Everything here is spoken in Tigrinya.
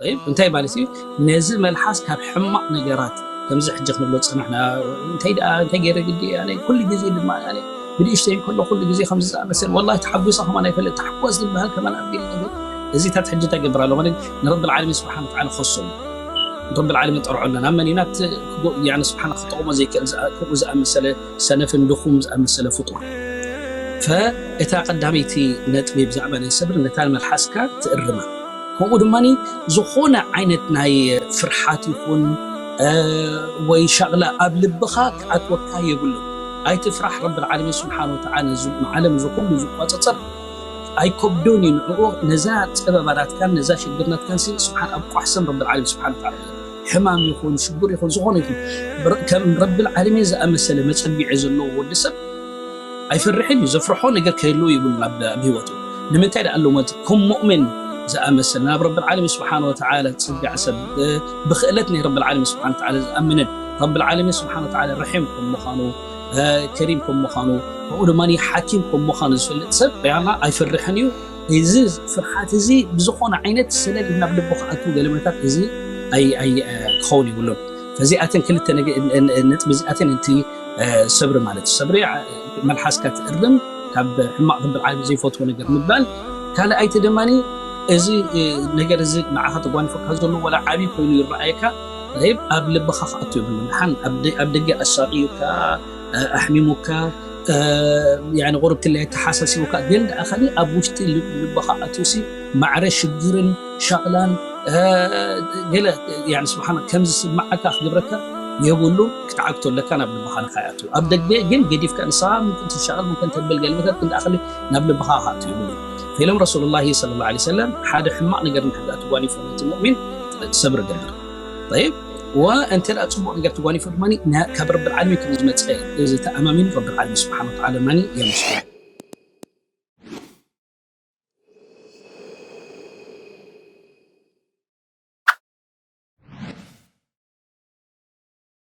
طيب እንታይ ማለት እዩ? ነዚ መልሓስ ካብ ሕማቕ ነገራት፣ ከምዚ ሕጂ ክንብሎ ዝጸናሕና፣ እንታይ ደኣ እንታይ ገይረ ግዲ ኣነ ኩሉ ግዜ ድማ ኣነ ብንእሽተይ እንከሎ ኩሉ ግዜ ከምዚ ዝኣመሰል፣ ወላሂ ተሓጒሰ ከማን ኣይፈልጥ፣ ተሓጓስ ዝበሃል ከማን ኣብ ገለ ነገር፣ እዚታት ሕጂ እንታይ ገብር ኣሎ ማለት ንረብል ዓለሚን ስብሓን ወተዓላ ከሶ፣ ረብል ዓለሚን ጠርዖ ኣለና መን ኢና ት- ክጎ- ያኒ ስብሓን ክጠቕሞ ዘይክእል ዝኣ- ከምኡ ዝኣመሰለ ሰነፍን ድኹም ዝኣመሰለ ፍጡር። ፈእታ ቀዳመይቲ ነጥቢ ብዛዕባ ናይ ሰብሪ ነታ መልሓስካ ትእርማ። ከምኡ ድማ ዝኾነ ዓይነት ናይ ፍርሓት ይኹን ወይ ሻቕላ ኣብ ልብኻ ክኣትወካ የብሉን። ኣይትፍራሕ። ረብል ዓለሚን ስብሓን ወተዓላ ነዚ ዓለም እዚ ኩሉ ዝቆፀፀር ኣይከብዶን እዩ ንዕኡ። ነዛ ፀበባናትካን ነዛ ሽግርናትካን ሲ ስብሓን ኣብ ቋሕሰም ረብል ዓለሚን ስብሓን ወተዓላ ሕማም ይኹን ሽጉር ይኹን ዝኾነ ይኹን ከም ረብል ዓለሚን ዝኣመሰለ መፀቢዒ ዘለዎ ወዲ ሰብ ኣይፈርሕን እዩ። ዘፍርሖ ነገር ከህልው ይብሉን ኣብ ኣብ ህይወቱ። ንምንታይ ደኣ ኣለዎ ማለት ከም ሙእምን ዝኣመሰለ ናብ ረብል ዓለሚን ስብሓን ወተዓላ ዝፅጋዕ ሰብ ብክእለት ናይ ረብል ዓለሚን ስብሓን ወተዓላ ዝኣምንን ረብል ዓለሚን ስብሓን ወተዓላ ረሒም ከም ምዃኑ ከሪም ከም ምዃኑ ከምኡ ድማ ሓኪም ከም ምዃኑ ዝፈልጥ ሰብ ያላ ኣይፈርሕን እዩ። እዚ ፍርሓት እዚ ብዝኾነ ዓይነት ሰለል ናብ ልቡ ክኣቱ ገለመታት እዚ ኣይ ኣይ ክኸውን ይብሉን። ፈዚኣተን ክልተ ነጥቢ እዚኣተን እቲ ሰብሪ ማለት እዩ። ሰብሪ መልሓስካ ትእርም ካብ ሕማቕ ረብል ዓለሚን ዘይፈትዎ ነገር ምባል። ካልኣይቲ ድማ እዚ ነገር እዚ ንዓኻ ተጓኒፈካ ዘሎ ወላ ዓብዪ ኮይኑ ይረኣየካ፣ ብ ኣብ ልብኻ ክኣቱ ይብሉን። ሓን ኣብ ደገ ኣሳቅዩካ ኣሕሚሙካ ቁርብትለይ ኣተሓሳሲቡካ ግን ደኣ ከ ኣብ ውሽጢ ልብኻ ኣትዩሲ ማዕረ ሽግርን ሻቕላን ገለ ስብሓን ከም ዝስማዓካ ክገብረካ የብሉን። ክትዓግቶ ኣለካ ናብ ልብኻ ንካይኣቱ ኣብ ደገ ግን ገዲፍካ ንስኻ ምምክን ትሻቐል ምምክን ተብል ገለመታት ግን ደኣ ከ ናብ ልብኻ ክኣቱ የብሉን። ፈኢሎም ረሱሉላሂ ሰለላሁ ዐለይሂ ወሰለም ሓደ ሕማቕ ነገር እንድሕር ደኣ ተጓኒፎ ነቲ ሙእሚን ሰብሪ ገብር። ጠይብ ወእንተ ደኣ ፅቡቕ ነገር ተጓኒፎ ድማ ካብ ረብል ዓለሚን ከም ዝመፀ እዚ ተኣማሚኑ ረብል ዓለሚን ስብሓን ወተዓላ ማኒ የመስግኖ።